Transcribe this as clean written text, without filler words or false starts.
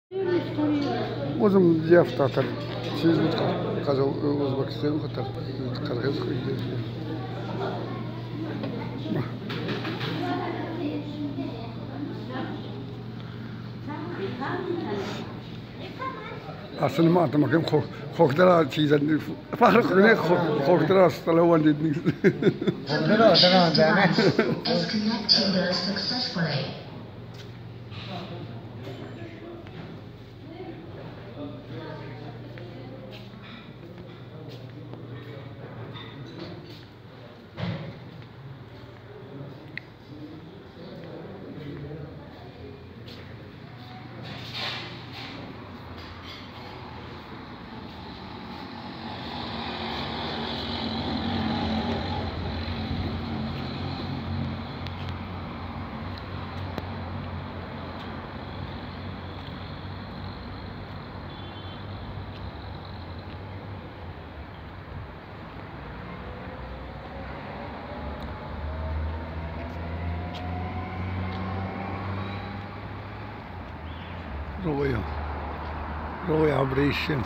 O'zim яв татар. Чиз буд қазақ Өзбекстан қатар қырғыз. اصلا ما انت ما كان خوك چیز فخر کنه خوک در است لو دید. Disconnected successfully. Rode abrishim.